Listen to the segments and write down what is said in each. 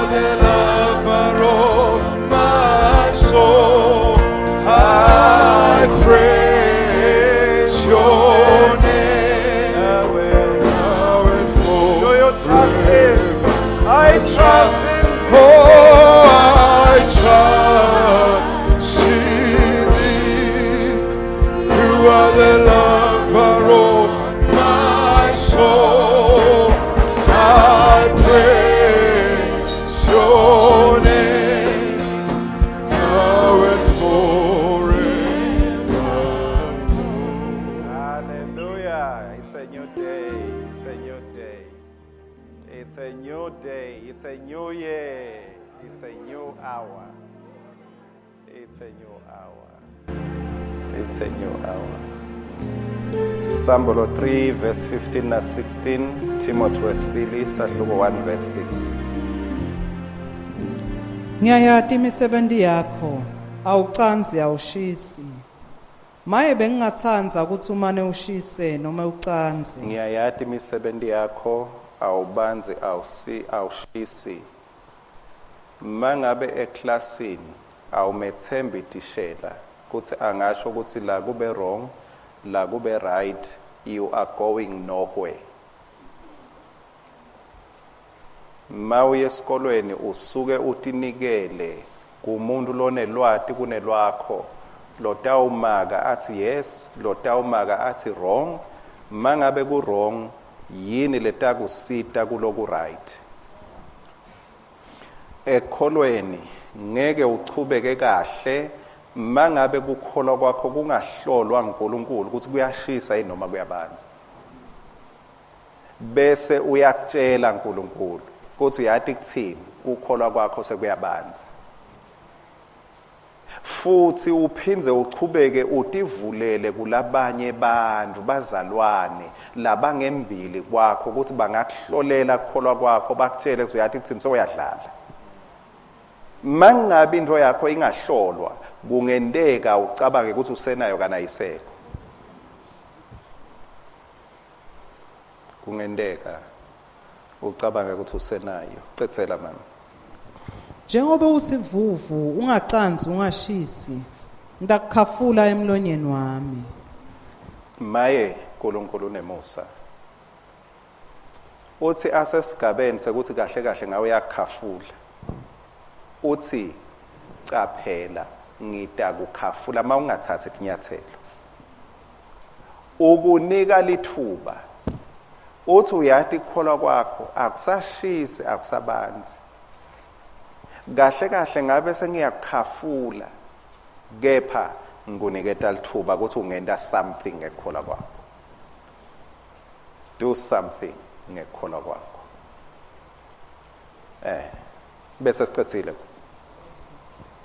are the lover of my soul. I praise your name. Yahweh. Now and Do you trust him? forever. I trust in Oh, I trust in thee. You are the lover of my soul. I praise your name now and forever. Hallelujah. It's a new day. It's a new day. It's a new day. It's a new year. It's a new hour. It's a new hour. It's a new hour. Sambulo 3 verse 15 na 16, Timothy wesibili sahluko 1 verse 6. Ngiyayati imisebenti yakho, awucansi awushisi. Maye bengingatsandza ukuthi umane ushise noma ucanze. Ngiyayati imisebenti yakho, awubanzi awusi awushisi. Mangabe eklasini awumethembi tishela kuthi angasho ukuthi la kube wrong, la kube right, you are going nowhere. Mawuye esikolweni usuke utinikele kumuntu lonelwati kunelwakho lotawumaka athi yes, lotawumaka athi wrong. Mangabe ku wrong, yini letakusita kuloku right? Ekholweni ngeke uchubeke kahle mangabe kukholwa kwakho kungahlolwa nguNkulunkulu ukuthi kuyashisa yini noma kuyabanza. Bese uyakutshela uNkulunkulu ukuthi uyati kuthini, kukholwa kwakho sekuyabanza. Futhi uphindze uchubeke utivulele kulabanye bantu bazalwane labangembili kwakho ukuthi bangakuhlolela kukholwa kwakho, bakutshele ukuthi uyati kuthini, sewuyadlala. Mangabe into yakho ingahlolwa, kungenteka ucabange ukuthi usenayo kana ayisekho. Kungenteka ucabange ukuthi usenayo. Cedzela mama. Njengoba usivuvu ungacansi ungashisi, ngitakukhafula emlonyeni wami. Maye uNkulunkulu unemusa. Uthi asesigabeni sekuthi kahle kahle ngawe uyakhafula. Uthi caphela ngitakukhafula mawungathathi inyathelo. Ukunika lithuba. Uthi uyati kukholwa kwakho akusashisi akusabanzi. Kahle kahle ngabe sengiyakukhafula, kepha ngikuniketa lithuba ukuthi ungenta something ngekukholwa kwakho. Do something ngekukholwa kwakho. Bese sicedzile.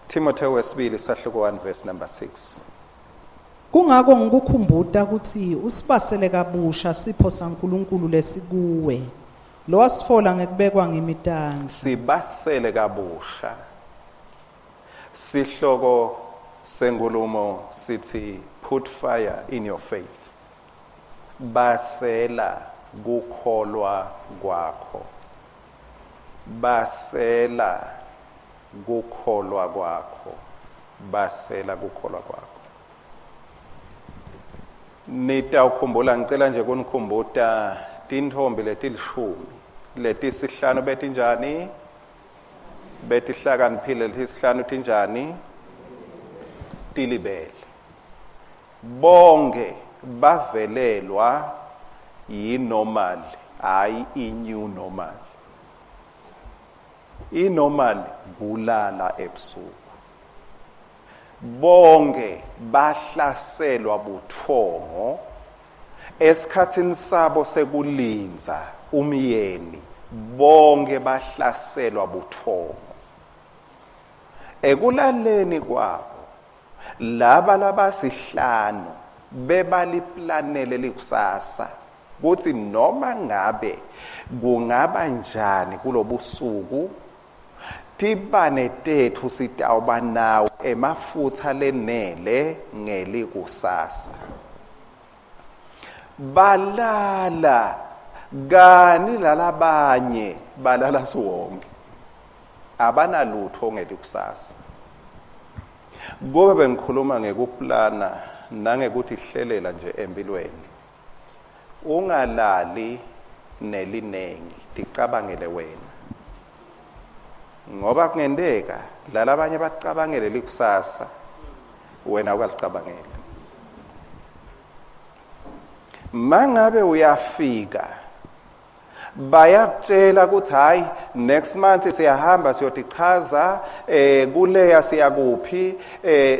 Timothy wesibili sahluko 1 verse number 6. Kungako ngikukhumbuta ukuthi usibasele kabusha sipho saNkulunkulu lesikuwe, lo wasitfola ngekubekwa ngimitanzi. Sibasele kabusha. Sihloko senkulumo sithi put fire in your faith. Basela kukholwa kwakho. Basela kukholwa kwakho. Basela kukholwa kwakho. Nitawukhumbula, ngicela nje kunikhumbuta tintfombi letilishumi letisihlanu betinjani? Betihlakaniphile letisihlanu tinjani? Tilibele. Bonke bavelelwa yi-normal, hayi i-new normal. I-normal kulala ebusuku. Bonke bahlaselwa buthongo esikhathini sabo sekulinza umyeni. Bonke bahlaselwa buthongo ekulaleni kwabo. Laba labasihlanu bebaliplanele likusasa kuthi noma ngabe kungaba njani kulobusuku, tibane tethu sitawuba nawo emafutha lenele ngelikusasa. Balala kani lalabanye balala siwonke. Abanalutho ngelikusasa. Kube bengikhuluma ngekuplana nangekuthi hlelela nje empilweni. Ungalali nelinengi, ticabangele wena. Ngoba kungenteka lalabanye bacabangele likusasa, wena ukalicabangeli. Mangabe uyafika bayakutshela ukuthi hayi, next month siyahamba siyotichaza kuleya siyakuphi,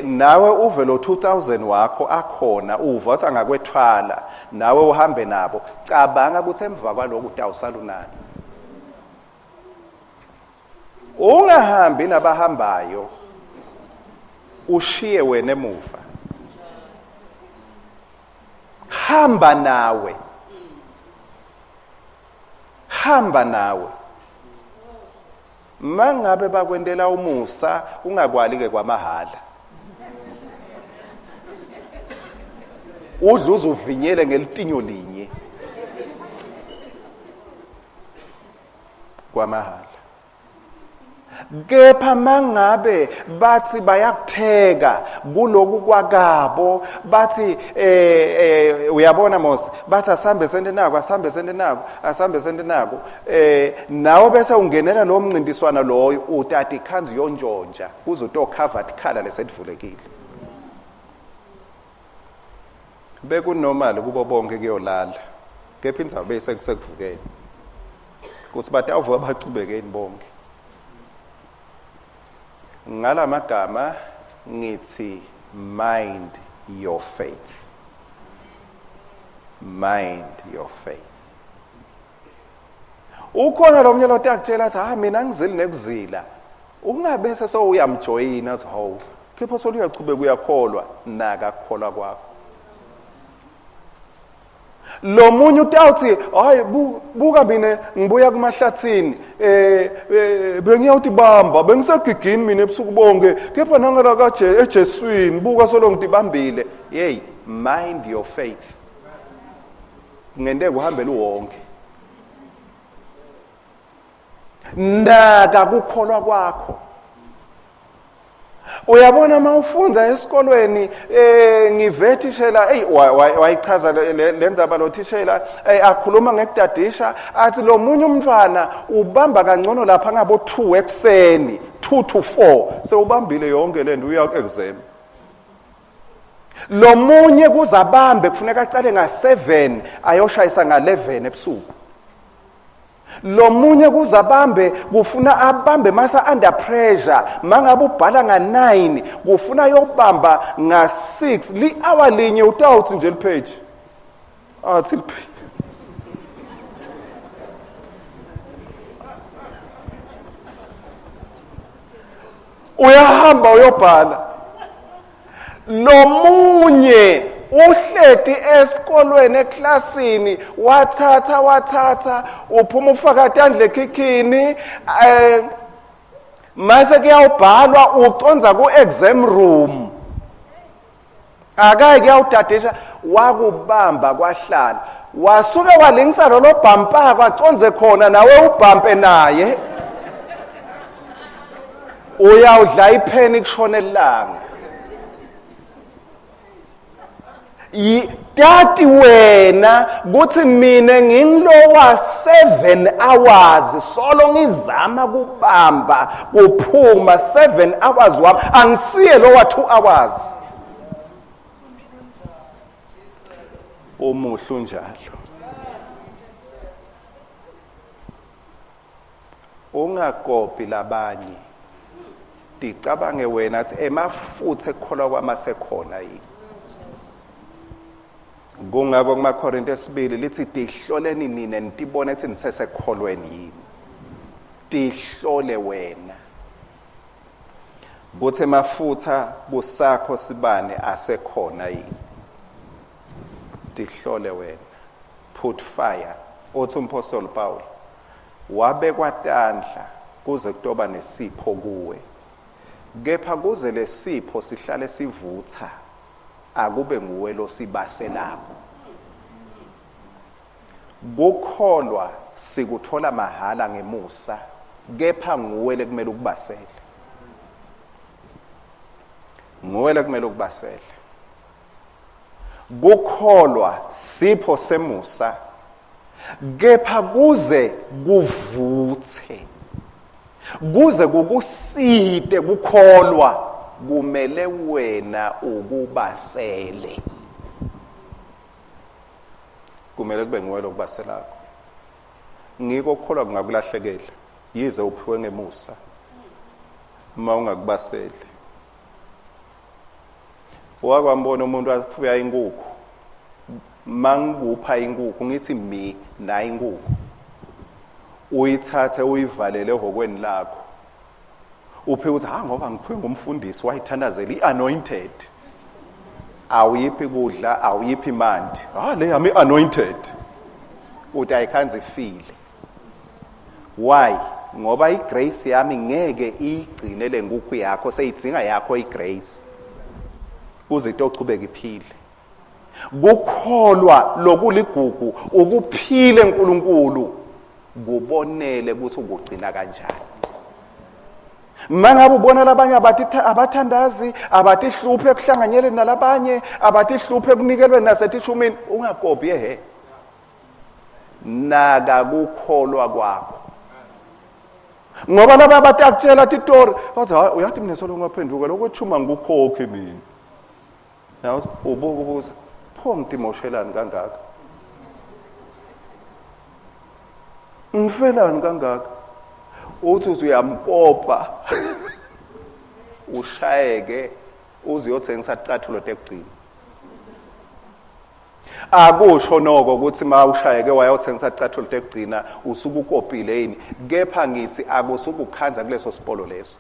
nawe uve lo 2000 wakho akhona, uva ukuthi angakwethwala nawe uhambe nabo. Cabanga ukuthi emva kwalokhu utawusalunani. Ungahambi nabahambayo, ushiye wena emuva. Hamba nawe, hamba nawe. Mangabe bakwentela umusa, ungakwali ke kwamahala. Udla uzuvinyele ngelitinyo linye kwamahala. Kepha mangabe bathi bayakutheka kuloku kwakabo, bathi uyabona Mose, bathi asambe sente nako, asambe sente nako, asambe sente nako, nawe bese ungenela lo mncintiswana loyo, utati ikhanzu yontshontsha kuze utokhava ikhala lesedivulekile. Bekunormal kubo bonke kuyolala, kepha indzawo beyisekuvukeni kuthi batawuvuka bachubekeni bonke. Ngalamagama ngithi mind your faith, mind your faith. Ukhona lo mnye lotakutshela athi ha mina ngizili nekuzila, ungabese sowuyamjoyina athi hawu kepha soluyachubeka uyakholwa. Naka kukholwa kwakho. Lo munye utawuthi hayi buka mina ngibuya kumahlathini, bengiyawuthi bamba bengisegigini mina ebusuku bonke, kepha nangala kaje eJeswini buka solo ngitibambile. Hey, mind your faith. Kungenteka uhambele wonke. Naka kukholwa kwakho. Uyabona mawufunda esikolweni, ngive thishela, hey, wayichaza lenzaba lo thishela, akhuluma ngekudadisha, athi lo munye umntwana ubamba kangcono lapha ngabo 2 ekuseni, 2 to 4 sewubambile yonke lento, uya ku-exam. Lo munye kuzabambe kufuneka aqale nga7 ayoshayisa nga11 ebusuku. Lo munye kuzabambe kufuna abambe masa under pressure, mangabe ubhala nga9 kufuna yobamba nga6, li hour linye utawuthi nje lipage athi lipage. Uyahamba uyobhala. Lo munye uhleti esikolweni eklasini, wathatha uphuma ufaka tandla ekhikhini, mase kuyawubhalwa uconza ku exam room, akayi kuyawudadisha, wakubamba kwahlala, wasuke walingisa lolo bhampa kwaconze khona nawe ubhampe naye, uyawudla ipheni kushona elanga. Tati wena kuthi mina ngingilowa 7 hours solo ngizama kubamba kuphuma 7 hours wami, angisiye lowa 2 hours. Umuhle unjalo. Ungakopi labanye, ticabange wena athi emafutha ekukholwa kwami asekhona yini. Kungako kumaKorinte esibili lithi tihloleni nina nitibone ukuthi nisesekholweni yini. Tihlole wena kuthi emafutha kusakho sibane asekhona yini. Tihlole wena, put fire. Uthi umpostoli Paul wabekwa tandla kuze kutoba nesipho kuwe, kepha kuze lesipho sihlale sivutha akube nguwe losibaselako. Kukholwa sikuthola mahala ngemusa. Kepha nguwe lekumele ukubasele. Nguwe lekumele ukubasele. Kukholwa sipho semusa kepha kuze kuvuthe kuze kukusite kukholwa kumele wena ukubasele. Kumele kube nguwe lokubaselakho. Ngiko kukholwa kungakulahlekela yize uphiwe ngemusa uma ungakubaseli. Wakwambona umuntu afuya inkukhu, mangikupha inkukhu ngithi mi na inkukhu, uyithathe uyivalele ehhokweni lakho, uphe ukuthi ha ngoba ngiphiwe ngumfundisi wayithandazela i-anointed, awuyiphi kudla awuyiphi mandi, ha le yami i-anointed, uthi ayikhanze ifile. Why? Ngoba igrace yami ngeke iyigcine le nkukhu yakho, seyidzinga yakho igrace kuze itochubeka iphile. Kukholwa lokuligugu ukuphile uNkulunkulu kubonele ukuthi ukugcina kanjani. Mangabe ubona labanye abathandazi abatihluphe ekuhlanganyeleni nalabanye, abatihluphe ekunikelweni nasetishumini, ungakopi ehe. Naka kukholwa kwakho. Ngoba laba abatakutshela titori bathi hayi uyathi mina solo ngaphenduka lokwethuma ngikukhokhe mina. Nawe ubuka ubuza pho ngidimoshelani kangaka? Ngifelani kangaka? Uthi uthi uyamkopa ushayeke uze uyothengisa icathulo tekugcina. Akusho noko ukuthi ma ushayeke wayothengisa icathulo tekugcina usuke ukopile yini, kepha ngithi akusukukhanza kuleso sipolo leso.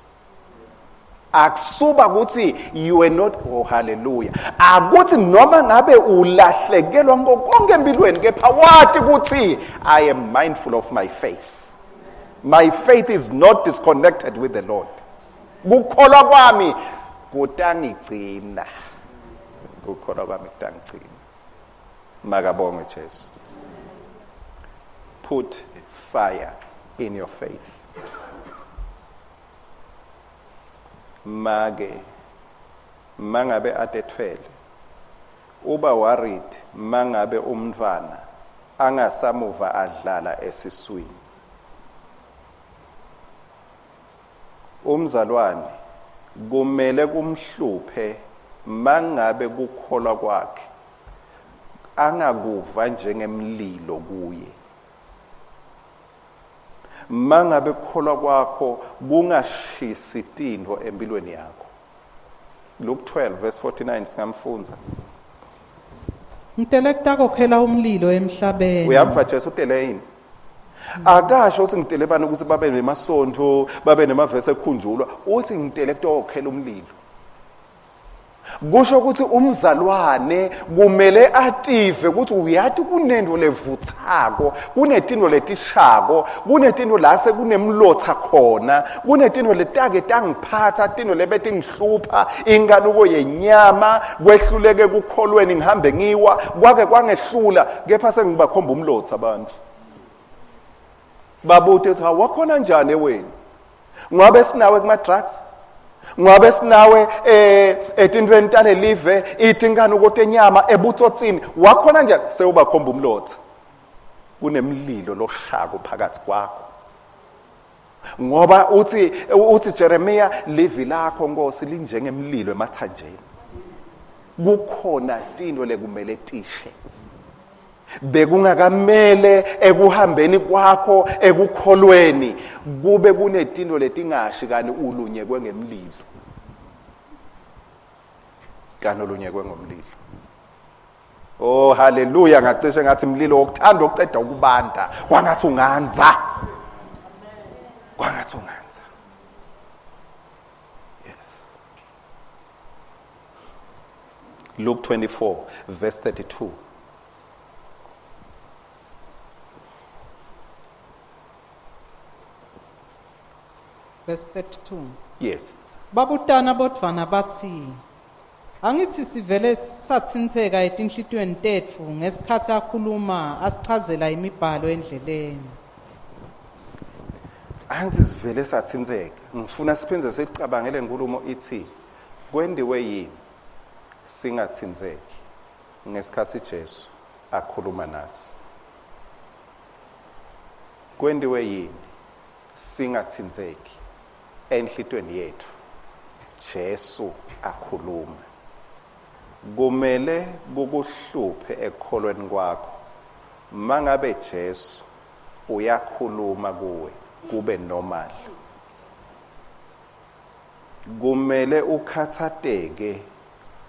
Akusuba ukuthi you were not, oh hallelujah, akuthi noma ngabe ulahlekelwa konke empilweni, kepha wathi ukuthi I am mindful of my faith. My faith is not disconnected with the Lord. Kukholwa kwami kutangigcina. Kukholwa kwami kutangigcina. Makabongwe Jesu. Put fire in your faith. Make mangabe atethwele uba worried mangabe umntwana angasamuva adlala esiswini. Umzalwane kumele kumhluphe mangabe kukholwa kwakhe angakuva njengemlilo kuye. Mangabe kukholwa kwakho kungashisi tintfo empilweni yakho. Luke 12 verse 49 singamfundza. Ngitele kutakokhela umlilo emhlabeni. Uyamva Jesu utele yini? Akasho ukuthi ngitele bani ukuthi babe nemasonto, babe nemavesi ekukhunjulwa, uthi ngitele kutokhela umlilo. Kusho ukuthi umzalwane kumele ative ukuthi uyati kunento levuthako, kunetinto letishako, kunetinto la sekunemlotha khona, kunetinto letake tangiphatha, tinto lebetingihlupha, inkanuko yenyama, kwehluleke kukholweni ngihambe ngiwa, kwake kwangehlula, kepha sengibakhomba umlotha abantu. Babute ukuthi hawu wakhona njani eweni? Ngoba sinawe kuma drugs, ngoba sinawe etintweni talelive, itinkanuko tenyama ebutsotsini, wakhona njani? Sewubakhomba umlotha. Kunemlilo loshako phakathi kwakho. Ngoba uthi Jeremiah, livi lakho Nkosi linjengemlilo emathanjeni. Kukhona tinto lekumele tishe. Bekungakamele ekuhambeni kwakho ekukholweni kube kunetinto letingashi kani ulunyekwe ngemlilo. Kani ulunyekwe ngomlilo. Oh haleluya, ngacishe ngathi umlilo wokuthanda okuceda ukubanda, kwangathi unganza. Kwangathi unganza. Yes. Luke 24 verse 32. Verse 32. Yes. Babutana bodvwana bathi, angithi sivele sathintseka etinhlitiyweni tetfu ngesikhathi akhuluma asichazela imibhalo endleleni. Angithi sivele sathintseka. Ngifuna siphindze sicabangele inkulumo ithi kwendiwe yini singathintseki ngesikhathi Jesu akhuluma nathi. Kwendiwe yini singathintseki enhlitweni yethu Jesu akhuluma. Kumele kukuhluphe ekukholweni kwakho mangabe Jesu uyakhuluma kuwe kube normal. Kumele ukhathateke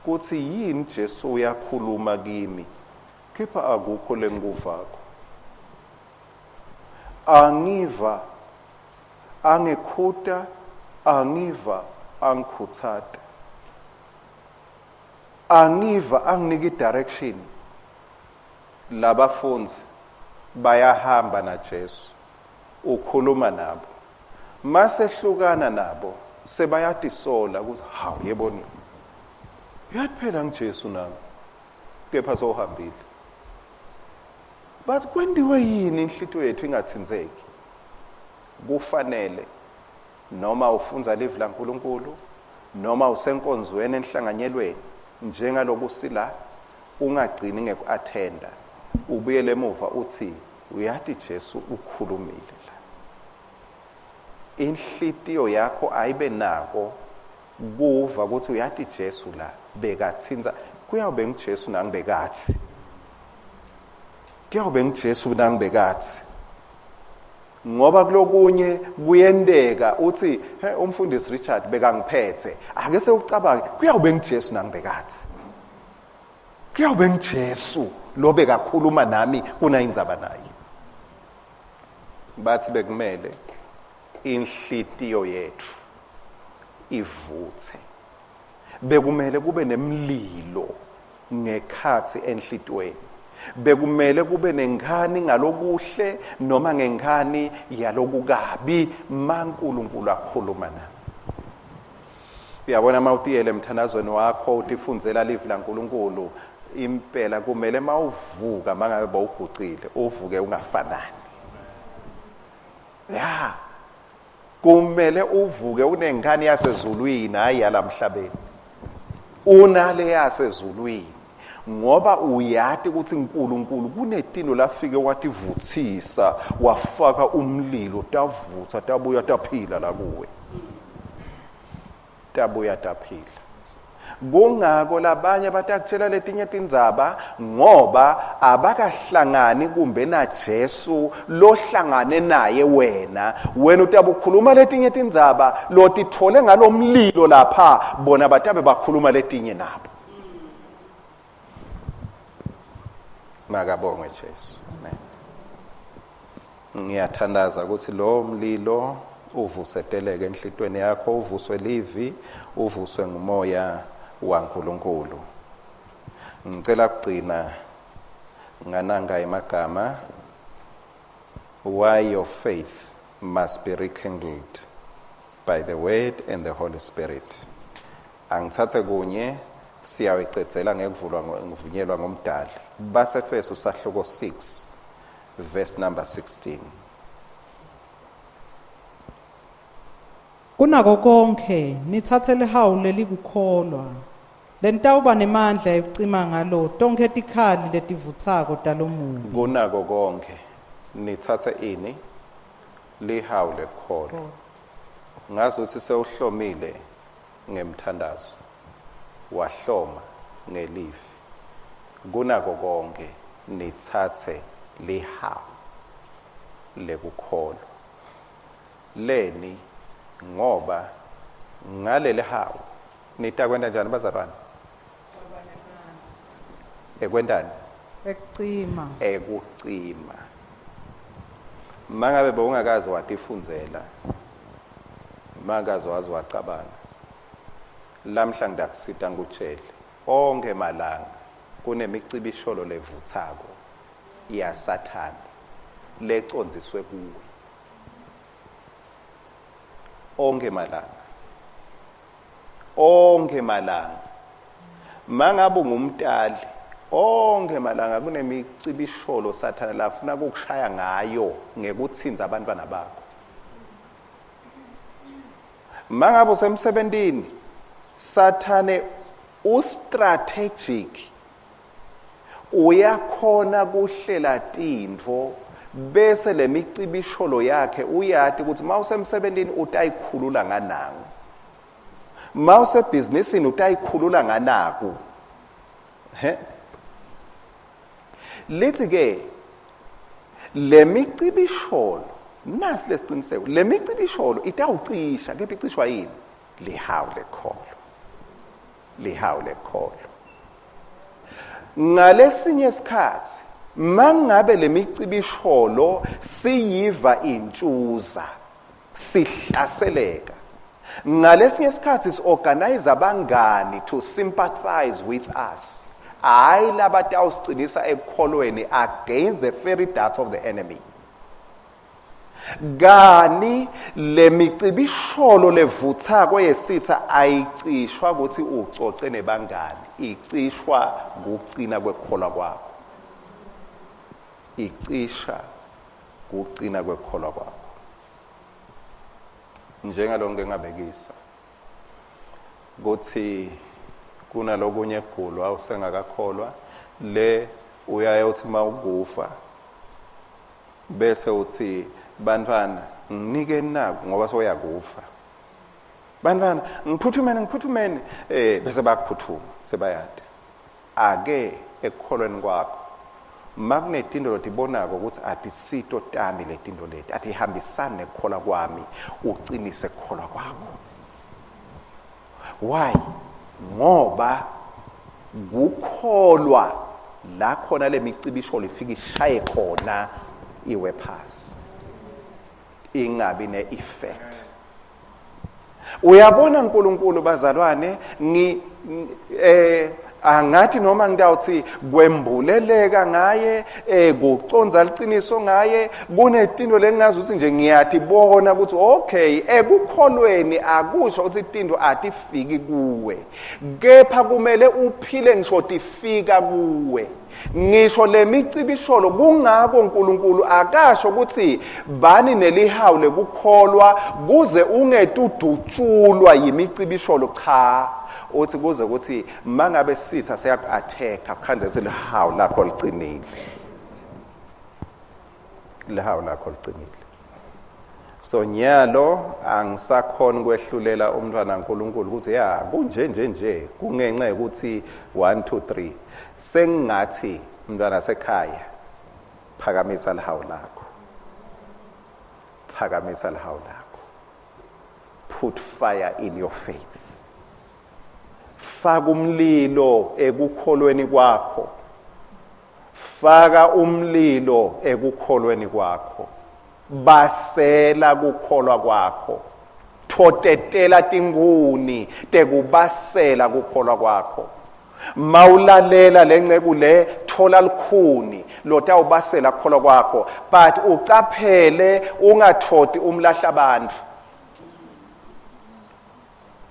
kuthi yini Jesu uyakhuluma kimi kepha akukho lengikuvako. Angiva angikhuta, angiva angikhuthata, angiva anginika i-direction. Labafundi bayahamba naJesu, ukhuluma nabo, masehlukana nabo sebayatisola ukuthi hawu yebona yathi phela ngiJesu nami kepha sowuhambile. Bathi kwendiwe yini inhlitiyo yethu ingathinzeki? Kufanele noma ufunza livi laNkulunkulu noma usenkonzweni enhlanganyelweni njengaloku sila, ungagcini ngeku-attenda, ubuyele emuva uthi uyati Jesu ukhulumile la. Inhlitiyo yakho ayibe nako kuva ukuthi uyati Jesu la bekathinza, kuyawube ngiJesu nangibekathi, kuyawube ngiJesu nangibekathi. Ngoba kulokunye kuyenteka uthi he umfundisi Richard bekangiphethe, ake sewucabange kuyawube ngiJesu nangibekathi, kuyawube ngiJesu lo bekakhuluma nami kunayindzaba naye. Bathi bekumele inhlitiyo yethu ivuthe, bekumele kube nemlilo ngekhathi enhlitweni, bekumele kube nenkhani ngalokuhle noma ngenkhani yalokukabi maNkulunkulu akhuluma nami. Uyabona mawutiyele emthandazweni wakho utifundzela livi laNkulunkulu, impela kumele mawuvuka mangabe bowugucile uvuke ungafanani. Ya, kumele uvuke unenkhani yasezulwini, hayi yalamhlabeni. Unale yasezulwini ngoba uyati ukuthi uNkulunkulu kunetino lafike wativuthisa, wafaka umlilo, tavutha tabuya taphila la kuwe, tabuya taphila. Kungako labanye batakutshela letinye tindzaba ngoba abakahlangani kumbe na Jesu lohlangane naye wena. Wena utabukhuluma letinye tindzaba lotitfole ngalomlilo lapha, bona batabe bakhuluma letinye nabo. Makabongwe Jesu. Amen. Ngiyathandaza ukuthi lo mlilo uvuseteleke enhlitweni yakho, uvuswe livi, uvuswe ngumoya waNkulunkulu. Ngicela kugcina ngananga emagama, why your faith must be rekindled by the word and the Holy Spirit. Angithathe kunye siyawicedzela ngekuvulwa ngivunyelwa ngumdali. Basefeso sahluko 6 verse number 16. Kunako konke nitsatse lihawu lelikukholwa, lenitawuba nemandla ekucima ngalo tonkhe tikhali letivutsako talomubi. Kunako konke nitsatse ini? Lihawu lekukholwa. Ngazi ukuthi sewuhlomile ngemthandazo, wahloma ngelivi. Kunako konke nitsatse lihawu lekukholwa. Leni? Ngoba ngaleli hawu nitakwenta njani bazalwane? Ekwentani? Ekucima. Ekucima. Mangabe bowungakaze watifundzela, mangaze waze wacabanga, lamhla ngidakusita ngikutshele, onke malanga kunemicibisholo levutsako yaSathane lecondziswe kuwe. Onke malanga, onke malanga, mangabe ungumtali, onke malanga kunemicibisholo Sathane lafuna ukukushaya ngayo ngekutsinza abantwana bakho. Mangabe usemsebentini, Sathane ustrategic, uyakhona kuhlela tintfo bese lemicibisholo yakhe uyati ukuthi mawusemsebentini utayikhulula nganangu, mawusebhizinisini utayikhulula nganaku. He, lithi ke lemicibisholo, nasi lesiciniseko, lemicibisholo itawucisha. Kepha icishwa yini? Lihawu lekholo, lihawu lekholo. Ngalesinye isikhathi mangabe lemicibisholo siyiva intshuza, sihlaseleka. Ngalesinye isikhathi si-organize abangani to sympathize with us, hhayi labatawusicinisa ekukholweni against the fiery darts of the enemy. Kani lemicibisholo levuthako yesitha ayicishwa ukuthi ucoce nebangani, icishwa kucina kwekukholwa kwakho, icisha kucina kwekukholwa kwakho. Njengalonke ngabekisa kuthi kunalokunye kugulwa usengakakholwa, le uyaye uthi mawukufa bese uthi bantwana nginike naku ngoba soyakufa, bantwana ngiphuthumene ngiphuthumene, bese bayakuphuthuma, sebayati. Ake ekukholweni kwakho makunetinto lotibonako ukuthi atisito tami letinto leti, atihambisani nekukholwa kwami, uqinise kukholwa kwakho. Why? Ngoba kukholwa la khona lemicibisholo ifika ishaye khona iwe phasi, ingabi ne-effect. Uyabona uNkulunkulu bazalwane, ngi angathi noma ngitawuthi kwembuleleka ngaye, kuconza liqiniso ngaye, kunetinto lengazi ukuthi nje ngiyatibona ukuthi okay, ekukholweni akusho ukuthi tinto atifiki kuwe, kepha kumele uphile ngisho tifika kuwe. Ngisho lemicibisholo. Kungako uNkulunkulu akasho ukuthi bani nelihawu lekukholwa kuze ungetudutshulwa yimicibisholo. Cha, uthi kuze kuthi mangabe sitha siyaku-attack-a kukhanze ukuthi lihawu lakho liqinile, lihawu lakho liqinile. So nyalo angisakhona kwehlulela umntwana kaNkulunkulu ukuthi ya kunje nje nje kungenxa yokuthi 1 2 3. Sengingathi mntwana sekhaya, phakamisa lihawu lakho, phakamisa lihawu lakho, put fire in your faith, faka umlilo ekukholweni kwakho, faka umlilo ekukholweni kwakho, basela kukholwa kwakho, thotetela tinkuni tekubasela kukholwa kwakho. Mawulalela lenceku le, thola lukhuni lotawubasela kukholwa kwakho, but ucaphele ungathoti umlahla abantu.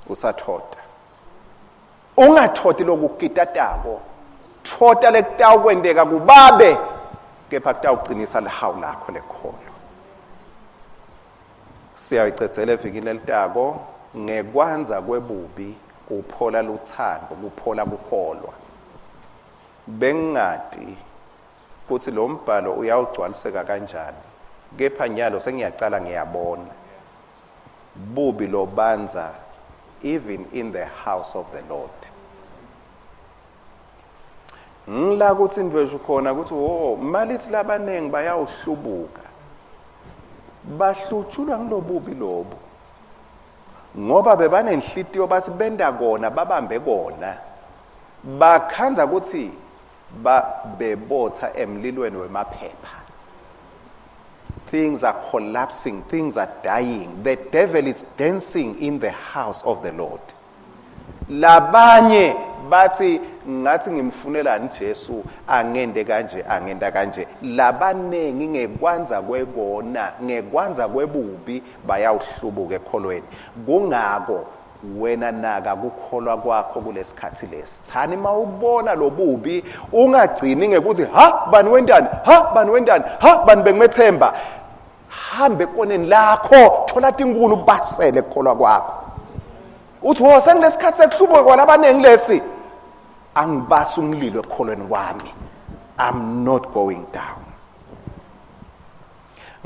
Usathota, ungathoti lokukitatako, thota lekutawukwenteka kubabe, kepha kutawuqinisa lihawu lakho lekholo. Siyayicedzela evikini lelitako ngekwanza kwebubi kuphola luthando, kuphola kukholwa. Bengingati kutsi lo mbhalo uyawugcwaliseka kanjani, kepha nyalo sengiyacala ngiyabona bubi lobanza even in the house of the Lord. Ngila kuthi ndweshu khona ukuthi wo malithi labaningi bayawuhlubuka, bahlutshulwa ngilobubi lobu, ngoba bebanenhlitiyo bathi benda kona babambe kona, bakhandza ukuthi bebotha emlilweni wemaphepha. Things are collapsing, things are dying. The devil is dancing in the house of the Lord. Labanye bathi ngathi ngimfunelani Jesu, angende kanje, angenda kanje. Labanengi ngekwanza kwekona, ngekwanza kwebubi bayawuhlubuka ekholweni. Kungako wena naka kukholwa kwakho kulesikhathi lesi. Thani mawubona lobubi ungagcini ngekuthi ha bani wendani, ha bani wendani, ha bani bengimethemba. Hambe ekoneni lakho, thola tinkulu basele kukholwa kwakho. Uthi wo sengilesikhathi sekuhlubuka kwalabaningi lesi. Angibasi umlilo ekukholweni kwami. I'm not going down.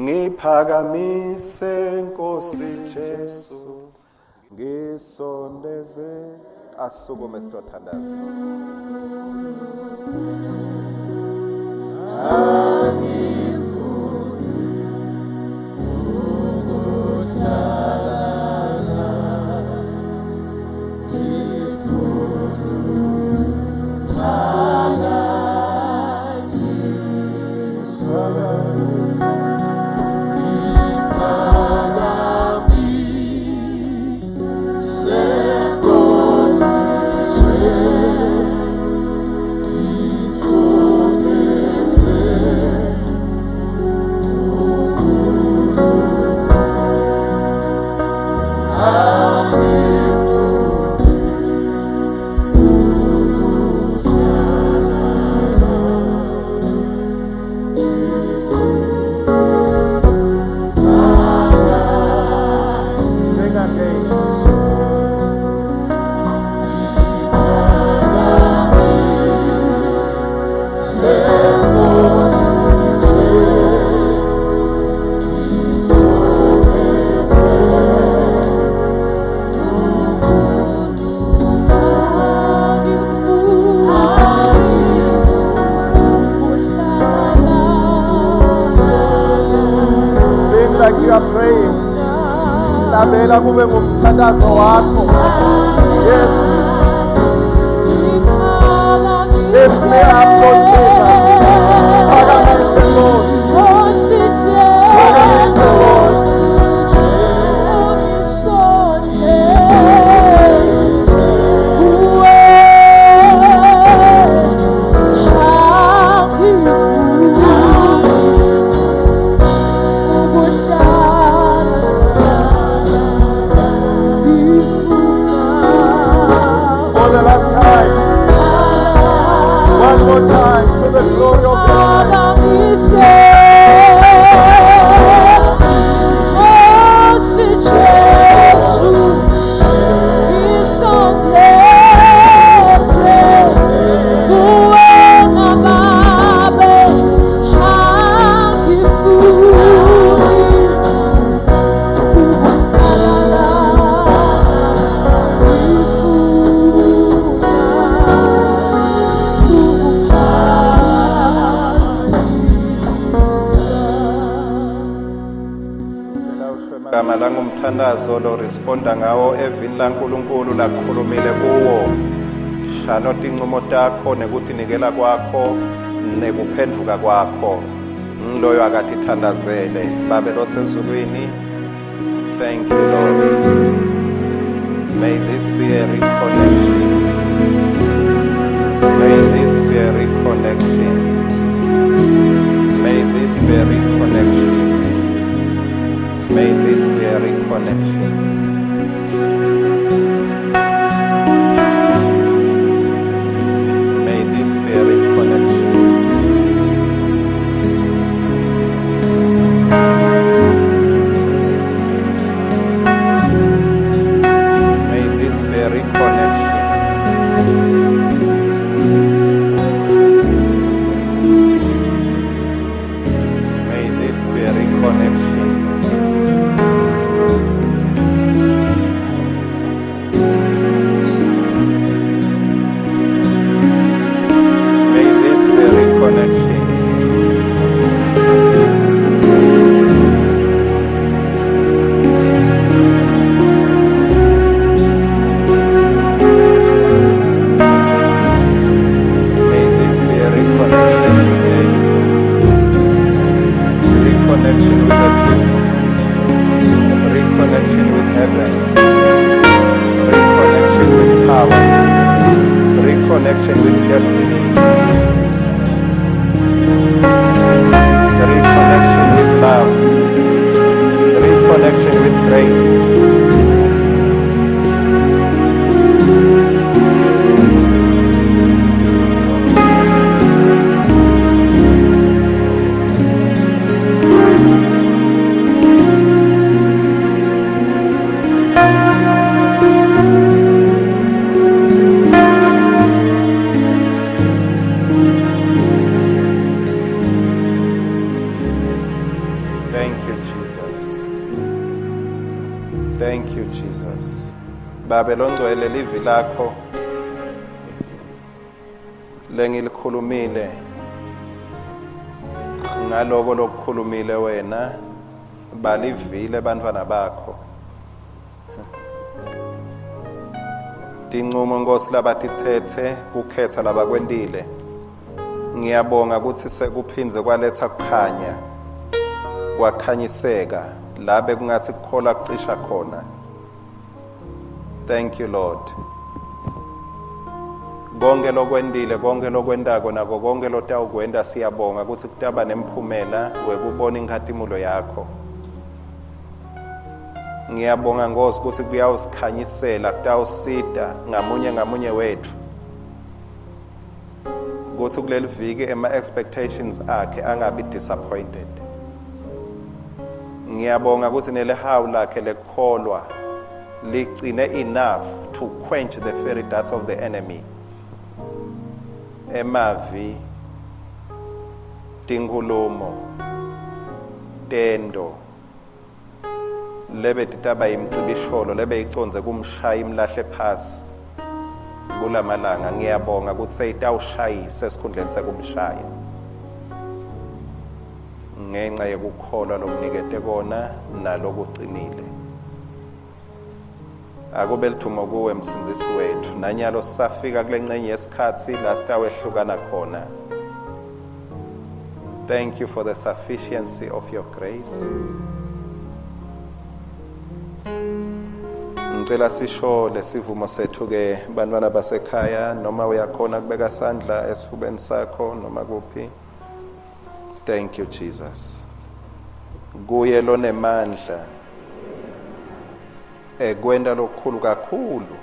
Ngiphakamise Nkosi Jesu, ngisondeze. Asukume sitothandaza. Sing again. Sing like you are praying. Hlabela kube ngumthandazo wakho. Yes. Lift me up, Lord Jesus. Phakamise Nkosi. Phakamise Nkosi. For the last time. One more time. To the glory of God. Gama langumthandazo lo responda ngawo evini laNkulunkulu lakhulumile kuwo. Shano tincumo takho nekutinikela kwakho nekuphendvuka kwakho. Ngiloyo akatithandazele. Babe losezulwini. Thank you, Lord. May this be a reconnection. May this be a reconnection. May this be a reconnection. May this be a reconnection. May this be a reconnection. May this be a reconnection. May this be a reconnection. May this be a reconnection. May this be a reconnection today. Reconnection with the truth. Reconnection with heaven. Reconnection with power. Reconnection with destiny. Reconnection with love. Reconnection with grace. Thank you Jesus. Babe longcwele livi lakho lengilikhulumile ngaloko lokukhulumile wena balivile bantfwana bakho. Tincumo Nkosi labatitsetse kukhetsa labakwentile. Ngiyabonga kutsi sekuphindze kwaletsa kukhanya kwakhanyiseka la bekungatsi kukholwa kucisha khona. Thank you Lord. Konke lokwentile, konke lokwentako nako konke lotawukwenta siyabonga kutsi kutaba nemphumela wekubona inkhatimulo yakho. Ngiyabonga Nkosi kutsi kuyawusikhanyisela, kutawusita ngamunye ngamunye wetfu kutsi kuleli viki ema-expectations akhe angabi disappointed. Ngiyabonga kutsi nelihawu lakhe lekukholwa licine enough to quench the fiery darts of the enemy. Emavi, tinkhulumo, tento lebe titaba yimcibisholo lebe icondze kumshaya imlahle phasi kulamalanga. Ngiyabonga kutsi seyitawushayisa esikhundleni sekumshaya ngenxa yekukholwa lomnikete kona nalokucinile. Akube lithumo kuwe msindzisi wetfu nanyalo sisafika kule ncenye yesikhatsi la sitawehlukana khona. Thank you for the sufficiency of your grace. Ngicela sisho lesivumo sethu ke bantwana basekhaya noma uyakhona kubeka sandla esifubeni sakho noma kuphi. Thank you Jesus. Kuye lonemandla ekwenta lokukhulu kakhulu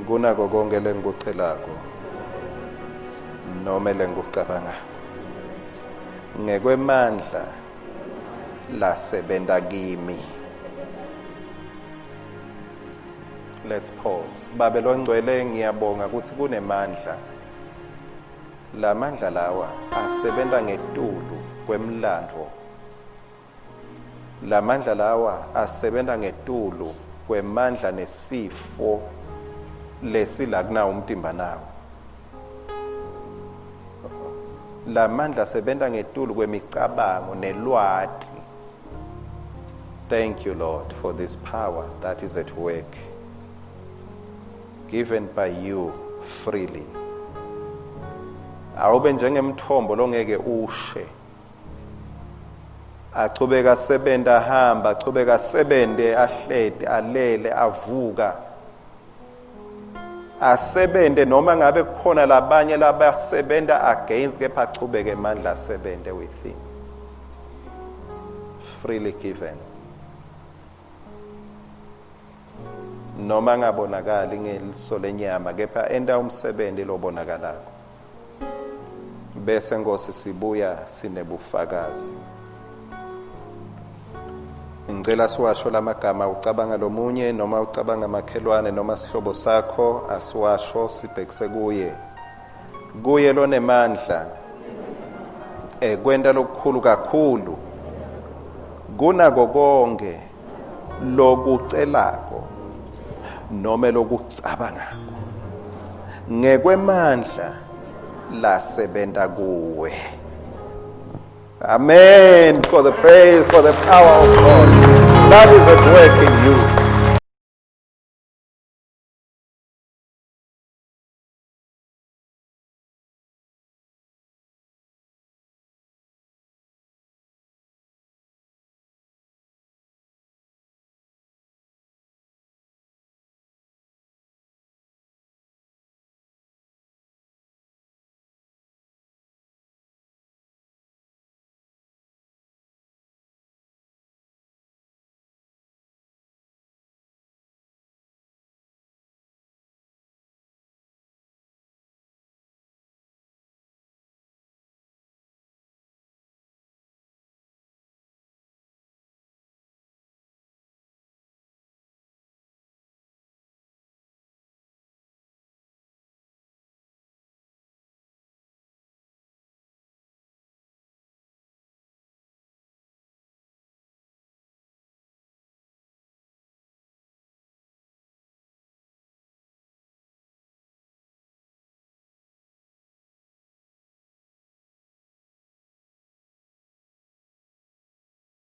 kunako konke lengikucelako nome lengikucabangako ngekwemandla lasebenta kimi. Let's pause. Babe longcwele ngiyabonga ukuthi kunemandla. Lamandla lawa asebenta ngetulu kwemlandvo. Lamandla lawa asebenta ngetulu kwemandla nesifo lesila kunawo umtimba nawo. Lamandla asebenta ngetulu kwemicabango nelwati. Thank you Lord for this power that is at work given by you freely. Awube njengemthombo longeke ushe. Achubeka asebenta ahamba, achubeka asebente ahleti, alele, avuka. Asebente noma ngabe kukhona labanye labasebenta against kepha achubeke emandla asebente with him. Freely given. Noma angabonakali ngeliso lenyama kepha enta umsebenti lobonakalako. Bese Nkosi sibuya sinebufakazi. Ngicela siwasho lamagama ucabanga lomunye noma ucabanga makhelwane noma sihlobo sakho asiwasho sibhekise kuye. Kuye lonemandla ekwenta lokukhulu kakhulu kunako konke lokucelako nome lokucabangako ngekwemandla lasebenta kuwe. Amen for the praise, for the power of God that is at work in you.